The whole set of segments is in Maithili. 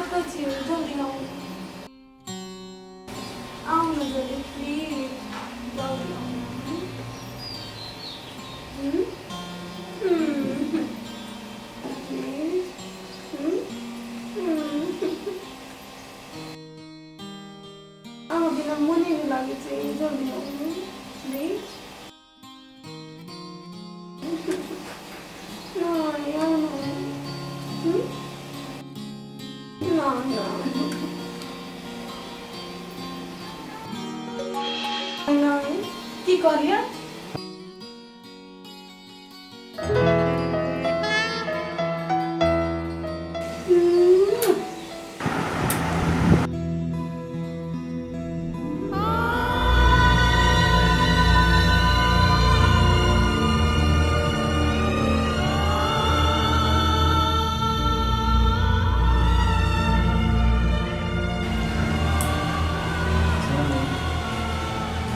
कतऽ छी जल्दी आउ आउ ने जल्दी प्लीज जल्दी आउ ने। हम्म? हम्म। प्लीज हम्म? हम्म। अहाँ बिना मोने नहि लागै छै जल्दी आउ ने प्लीज नहि आउ ने हम्म? नहि नहि नहि की कहलियै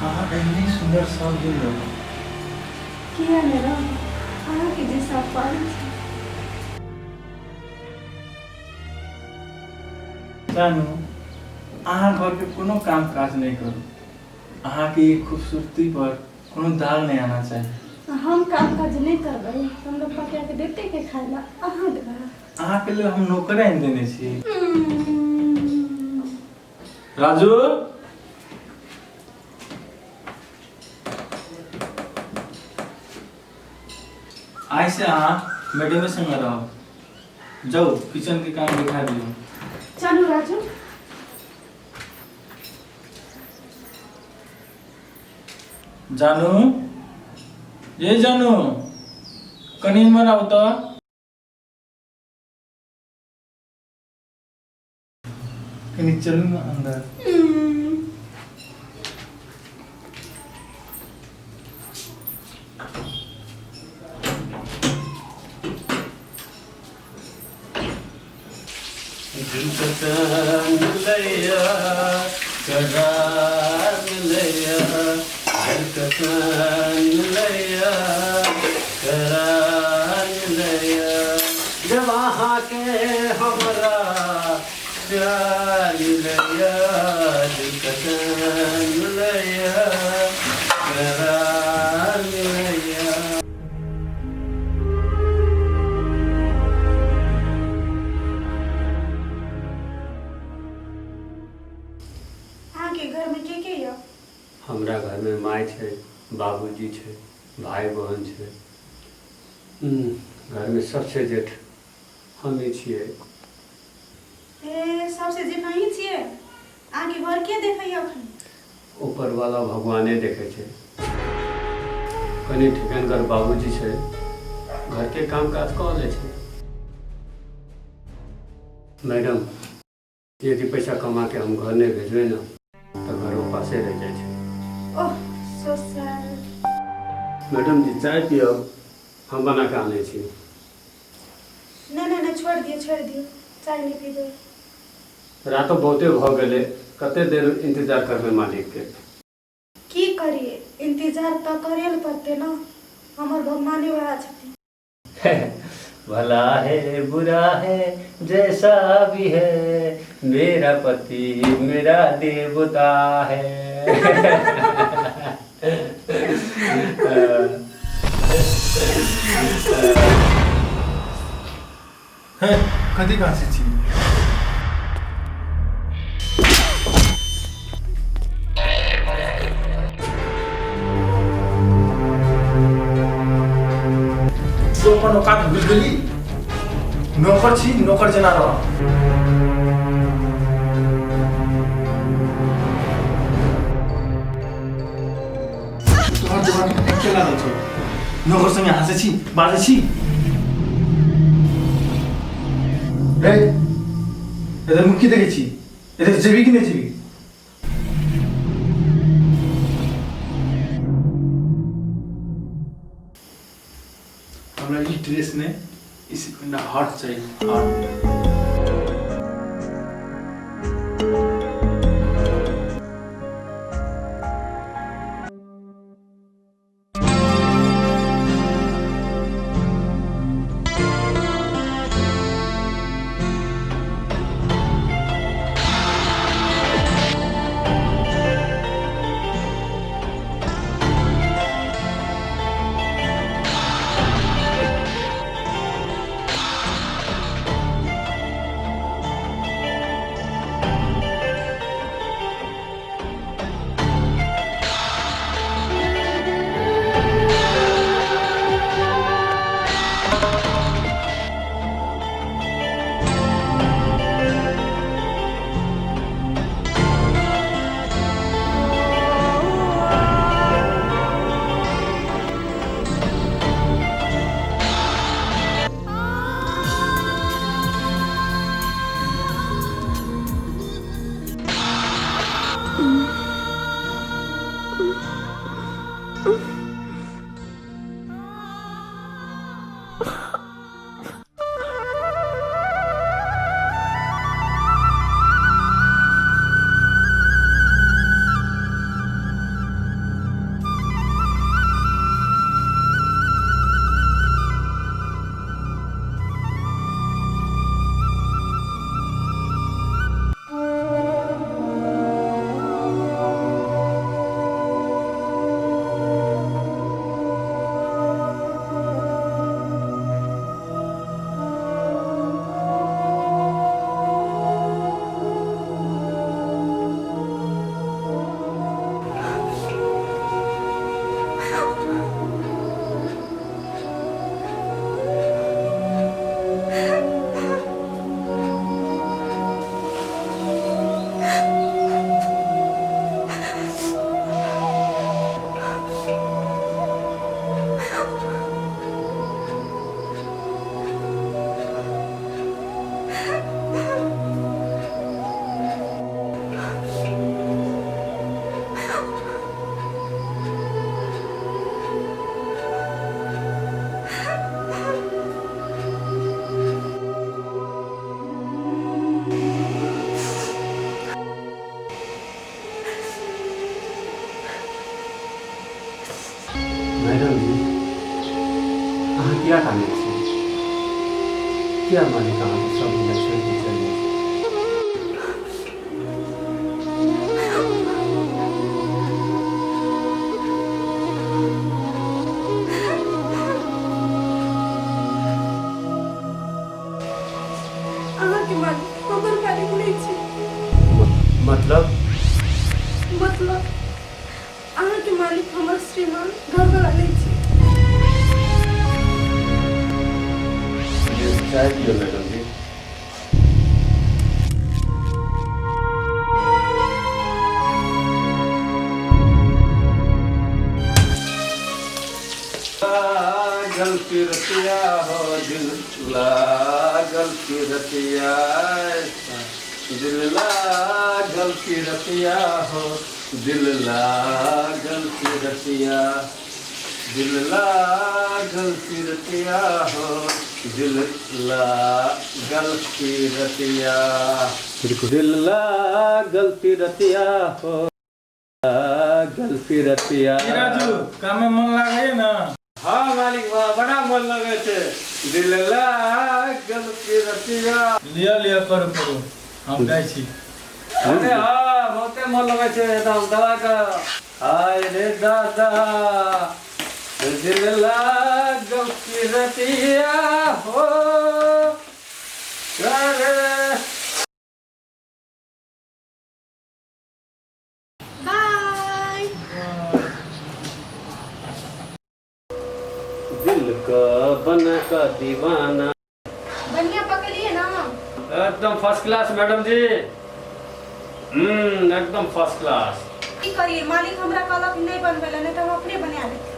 अहाँ एहने सुन्दर सब दिन रहू किया नहि रहब अहाँके जे सफल छै जानू अहाँ घरके कोनो काम काज नहि करू अहाँके ई खूबसूरती पर कोनो दाग नहि आना चाही हम काम काज नहि करबै तऽ हमरा पका के देतै के खाय ला अहाँ देबै अहाँके लेल हम नौकरे आनि देने छी राजू आइ से अहाँ मैडमे संगे रहब जाउ किचन के काम दिखा दियौ चलू राजू जानू ये जानू कनि इम्हर आउ तऽ कनि चलू ने अंदर मिलैया करार मिलैया मिलैया करार मिलैया जब अहाँके हमरा प्यार मिलैया दिलकशन मिलैया करार मिलैया अहाँके घरमे के के यऽ हमरा घरमे माय छै बाबूजी छै भाय बहन छै घरमे सबसे जेठ हमही छियै ए सबसे जेठ अहीं छियै अहाँके घर के देखैया अखन ऊपरवाला भगवाने देखै छै कनि ठिकनगर बाबूजी छै घरके काम काज कऽ लै छै मैडम यदि पैसा कमा के हम घर नहि भेजबै ने तऽ घर उपासे रहि जाइ छै ओह सो सैड मैडम जी चाय पियब हम बना कऽ आनै छी नहि नहि नहि छोड़ि दियौ छोड़ि दियौ चाय नहि पीबै रातो बहुते भऽ गेलै कते देर इंतजार करबै मालिकके की करिए इंतजार तऽ करे लए पड़तै ने हमर भगवाने वएह छथिन भला है बुरा है जैसा भी है मेरा पति मेरा देवता है हे कथी कहाँ से छी तू अपन औकात भूल गेली नौकर छी नौकर जेना रह तोहर जवानी के लागल छौ नौकर संगे हँसै छी बाजै छी रे इधर मुख की देखै छी इधर जेबी कि नहि जेबी हमरा ई ड्रेस नहि इस हार्ट चाहिए हार्ट मैडम जी, अहाँ किया कानै छी? किया मालिक अहाँके सब दिना छोड़ि कऽ चलि जाइ छी? अहाँके मालिक हमर मालिक नहि छी। मतलब? मतलब अहाँके मालिक हमर श्रीमान घरवला नहि छी। चाय दियौ मैडम जी। लागल पिरतिया हो दिल लागल पिरतिया, दिल लागल पिरतिया हो दिल लागल पिरतिया, दिल लागल पिरतिया हो दिल लागल पिरतिया, दिल लागल पिरतिया हो लागल पिरतिया। की राजू, काम में मन लागैए ने? हाँ मालिक, वाह, बड़ा मन लगे छै। दिल लागल पिरतिया। लिअ लिअ, करू करू, हम जाइ छी। अरे हाँ, बहुते मन लगे छै एकदम दवा के। हाय रे दादा, दिल लागल पिरतिया हो अरे। बाय। दिल का बन का दीवाना। बढ़िया पकड़िए ना। एकदम फर्स्ट क्लास मैडम जी, एकदम फर्स्ट क्लास। की करिए, मालिक हमरा कहलक नहि बनबै लए, नहि तऽ हम अपने बना लेती।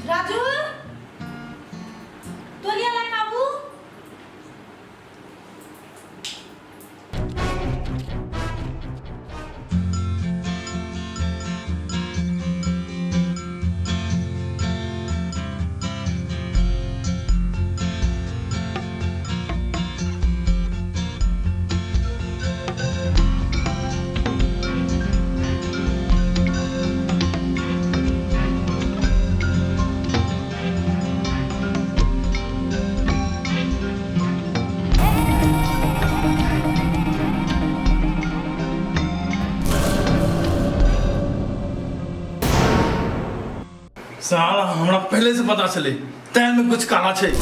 राजू, तोलिया ला काबू। साला, हमरा पहले से पता छलै, तैं में कुछ काला छै।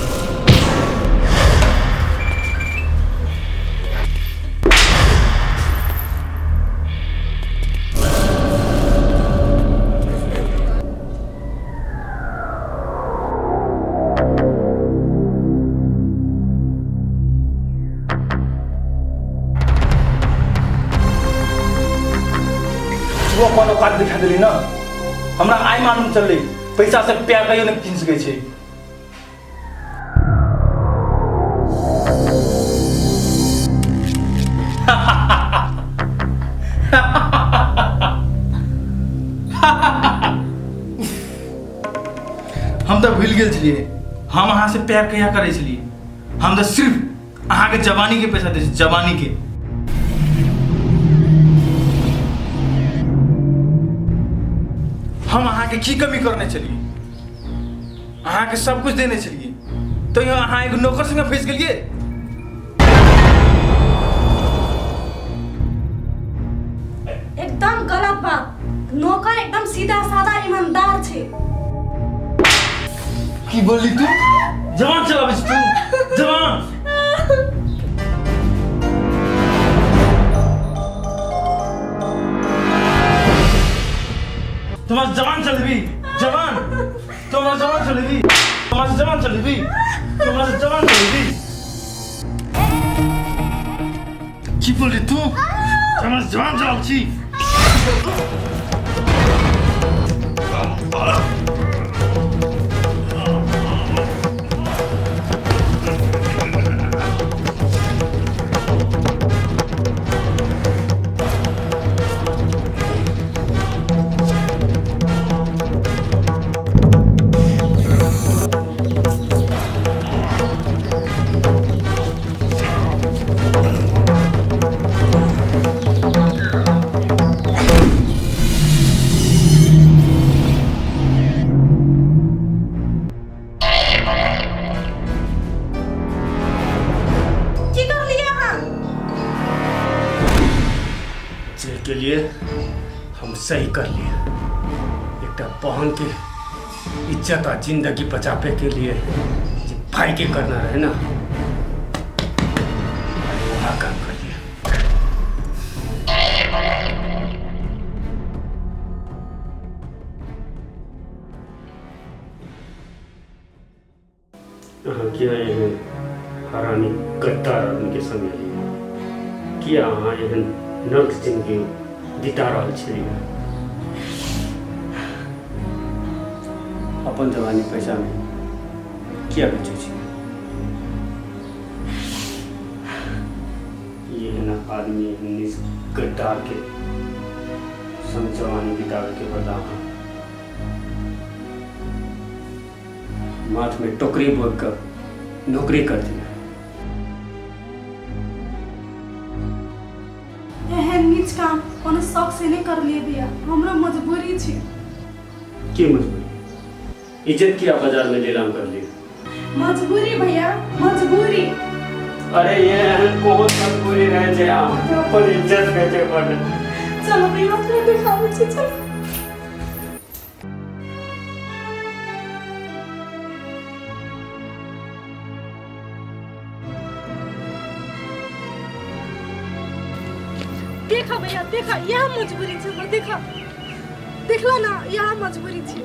तू अपन औकात दिखा देली ना हमरा। आइ मालूम चललै, पैसा से प्यार कहियो नहि कीन सकै छै। हम तऽ भूलि गेल छलियै, हम अहाँ से प्यार कहिया करै छलियै? हम तऽ सिर्फ अहाँके जवानी के पैसा दै छी, जवानी के। हम अहाँके की कमी करने छलियै? अहाँके सब कुछ देने छलियै, तैयो अहाँ एगो नौकर संगे फँसि गेलियै। एकदम गलत बात, नौकर एकदम सीधा सादा ईमानदार छै। की बोलली तू? जवान चलाबै छी तू जवान? तुम्हारा जवान चलेबी, जवान, तुम्हारा जवान चलेबी, तुम्हारा जवान चलेबी, तुम्हारा जवान चलेबी। की बोलली तू? तुम्हारा जवान चलाउ छी। की करलियै अहाँ? के लिए हम सही कर लिए। एकटा बहन के इज्जत आ जिंदगी बचावे के लिए जे भाई के करना रहे ना, वहाँ काम कर लिया। अहाँ किया एहन हरामी गद्दार आदमी के संग एलियै? किया अहाँ एहन नर्क जिंदगी बिता रहल छलियै? अपन जवानी पैसा में किया बेचै छी? ई एहन आदमी, एहन निज गद्दार के संग जवानी बितावे के बदला अहाँ माथ में टोकरी बोल कर नौकरी कर दिया। एहन नीच काम कोनो शौक से नहि करलियै भैया, हमरो मजबूरी छै। की मजबूरी? इज्जत किया बाजार में नीलाम कर ली? मजबूरी भैया, मजबूरी। अरे ये एहन कोन मजबूरी रहे जे अहाँ अपन इज्जत बेचे पड़े? चलो भैया, तोरा देखाबै छी, चलो। देखा भैया, देखा, यह मजबूरी छै हमर। देखा, देखला ना, यह मजबूरी छै।